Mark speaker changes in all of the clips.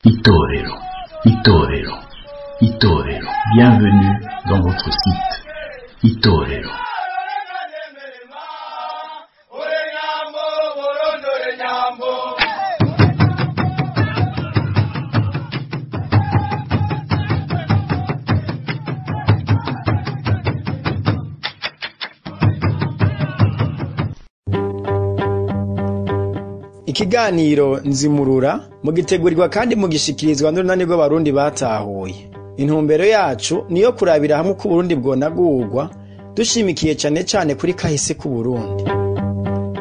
Speaker 1: Itorero, Itorero, Itorero. Bienvenue dans votre site Itorero.
Speaker 2: Ikiganiro Nzimurura mugitegurirwa kandi mugishikirizwa n'urunani rw'Abarundi batahuye. Intumbero yacu niyo kurabira hamwe uko Uburundi bwonagurwa, dushimikiye cane cane kuri kahise k'Uburundi.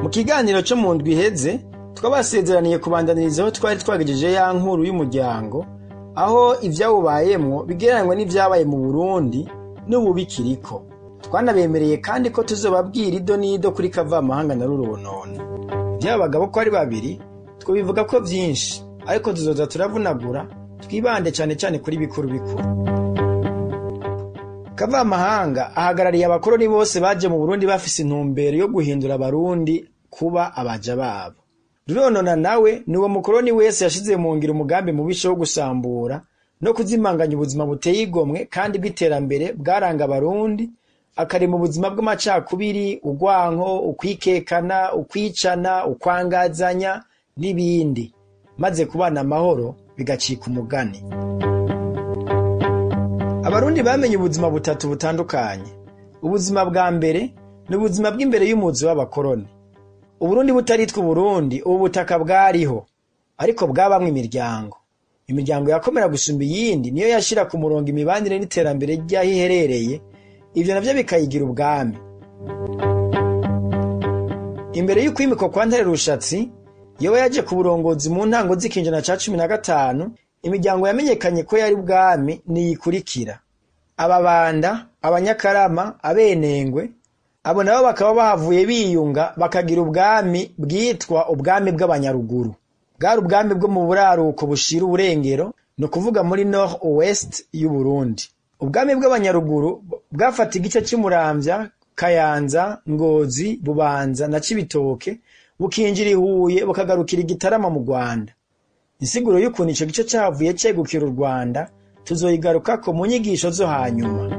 Speaker 2: Mu kiganiro co mu ndwi iheze, twabasezeraniye kubandaniriza aho twari twagejeje ya nkuru y'umuryango, aho ivyawubayemwo bigereranywa n'ivyabaye mu Burundi n'ubu bikiriko. Twanabemereye kandi ko tuzobabwira ido n'ido kuri Kavamahanga na Ruronono. Vyaba bagabo ko ari babiri, twobivuga ko vyinshi, ariko tuzoza turavunagura, twibande cane cane kuri bikuru bikuru. Kavamahanga ahagarariye abakoroni bose baje mu Burundi bafise intumbero yo guhindura Abarundi kuba abaja babo. Ruronona nawe ni uwo mukoroni wese yashize mu ngiro umugambi mubisha wo gusambura no kuzimanganya ubuzima buteye igomwe kandi bw'iterambere bwaranga Abarundi, akarema ubuzima bw'amacakubiri, urwanko, ukwikekana, ukwicana, ukwangazanya n'ibindi, maze kubana amahoro bigacika umugani. Abarundi bamenye ubuzima butatu butandukanye. Ubuzima bwa mbere ni ubuzima bw'imbere y'umuzi w'abakoroni. Uburundi butaritwa Uburundi, ubu butaka bwariho, ariko bwabamwe imiryango. Imiryango yakomera gusumba iyindi niyo yashira ku murongo imibanire n'iterambere ry'aho iherereye, ivyo navyo bikayigira ubwami. Imbere y'ukwimikwa kwa Ntare Rushatsi, yewe yaje ku burongozi mu ntango z'ikinjana ca 15, imiryango yamenyekanye ko yari ubwami niyikurikira: Ababanda, Abanyakarama, Abenengwe. Abo nabo bakaba bahavuye biyunga bakagira ubwami bwitwa ubwami bw'Abanyaruguru. Bwari ubwami bwo mu buraruko bushira uburengero, ni ukuvuga muri Nord Ouest y'Uburundi. Ubwami bw'Abanyaruguru bwafata igice c'Imuramvya, Kayanza, Ngozi, Bubanza na Cibitoke, bukinjira i Huye bukagarukira i Gitarama mu Rwanda. Insiguro y'ukuntu ico gice cahavuye cegukira u Rwanda tuzoyigarukako mu nyigisho zo hanyuma.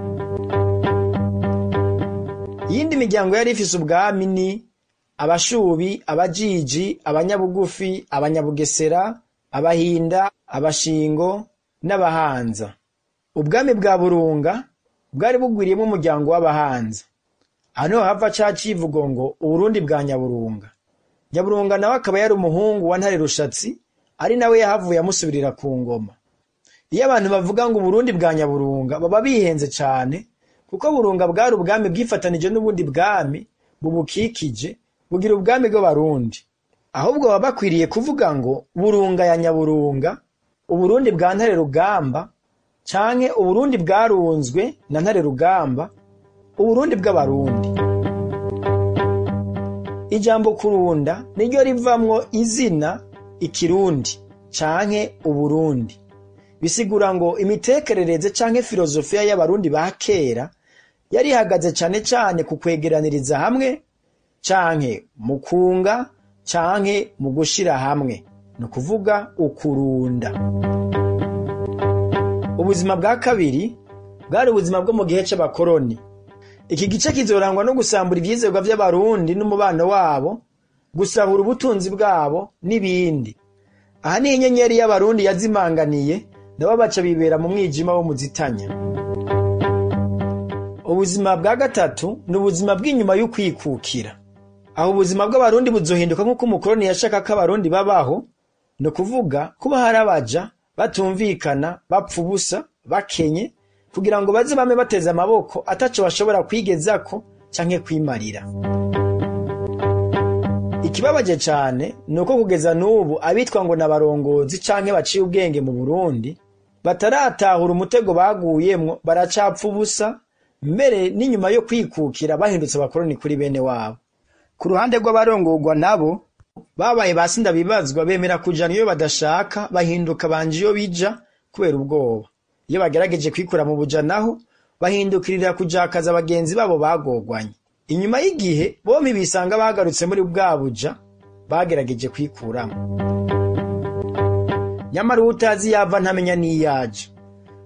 Speaker 2: Iyindi miryango yari ifise ubwami ni Abashubi, Abajiji, Abanyabugufi, Abanyabugesera, Abahinda, Abashingo n'Abahanza. Ubwami bwa Burunga bwari bugwiriyemwo umuryango w'Abahanza. Aha niho hava ca civugo ngo Uburundi bwa Nyaburunga. Nyaburunga nawe akaba yari umuhungu wa Ntare Rushatsi, ari nawe yahavuye amusubirira ku ngoma. Iyo abantu bavuga ngo Uburundi bwa Nyaburunga baba bihenze cane, kuko Burunga bwari ubwami bwifatanije n'ubundi bwami bubukikije, bugira ubwami bw'Abarundi. Ahubwo baba bakwiriye kuvuga ngo Burunga ya Nyaburunga, Uburundi bwa Ntare Rugamba, canke Uburundi bwarunzwe na Ntare Rugamba, Uburundi bw'Abarundi. Ijambo kurunda niryo rivamwo izina ikirundi canke Uburundi. Bisigura ngo imitekerereze canke filozofiya y'Abarundi ba kera yari ihagaze cane cane ku kwegeraniriza hamwe canke mu kunga canke mu gushira hamwe, ni ukuvuga ukurunda. Ubuzima bwa kabiri bwari ubuzima bwo mu gihe c'abakoroni. Iki gice kizorangwa no gusambura ivyizerwa vy'Abarundi n'umubano wabo, gusahura ubutunzi bwabo n'ibindi. Aha ni inyenyeri y'Abarundi yazimanganiye, nabo baca bibera mu mwijima wo muzitanya. Ubuzima bwa gatatu ni ubuzima bw'inyuma y'ukwikukira. Aho ubuzima bw'Abarundi buzohinduka nk'uko umukoroni yashaka ko Abarundi babaho, ni ukuvuga kuba hari abaja batumvikana, bapfa ubusa, bakenye, kugira ngo baze bame bateze amaboko ataco bashobora kwigezako canke kwimarira. Ikibabaje cane ni uko kugeza n'ubu abitwa ngo n'abarongozi canke baciye ubwenge mu Burundi bataratahura umutego baguyemwo, baracapfa ubusa, mbere n'inyuma yo kwikukira bahindutse abakoroni kuri bene wabo. Ku ruhande rw'abarongorwa nabo babaye ba sindabibazwa, bemera kujana iyo badashaka, bahinduka banje iyo bija kubera ubwoba. Iyo bagerageje kwikura mu buja naho bahindukirira kujakaza bagenzi babo bagogwanye. Inyuma y'igihe bompi bisanga bagarutse muri bwa buja bagerageje kwikuramo. Nyamara uwutazi yava ntamenya n'iyaje.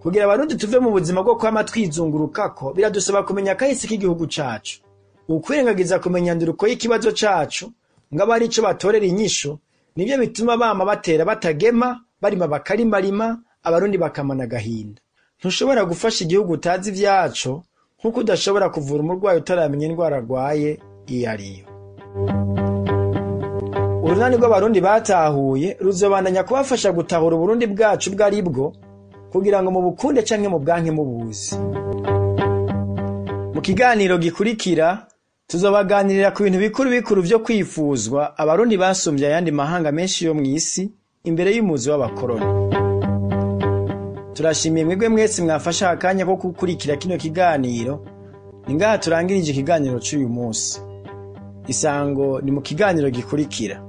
Speaker 2: Kugira Abarundi tuve mu buzima bwo kwama twizungurukako, biradusaba kumenya akahise k'igihugu cacu. Ukwirengagiza kumenya nduruko y'ikibazo cacu ngo abe arico batorera inyishu, nivyo bituma bama batera batagema, barima bakarimarima, Abarundi bakamana agahinda. Ntushobora gufasha igihugu utazi ivyaco, nk'uko udashobora kuvura umurwayi utaramenya indwara arwaye iyo ariyo. Urunani rw'Abarundi batahuye ruzobandanya kubafasha gutahura Uburundi bwacu bwo ari bwo, kugira ngo mubukunde canke mubwanke mubuzi. Mu kiganiro gikurikira tuzobaganirira ku bintu bikuru bikuru vyo kwifuzwa Abarundi basumvye ayandi mahanga menshi yo mw'isi imbere y'umuzi w'abakoroni. Turashimiye mwebwe mwese mwafashe akanya ko gukurikira kino kiganiro. Ni ngaha turangirije ikiganiro c'uyu munsi. Isango ni mu kiganiro gikurikira.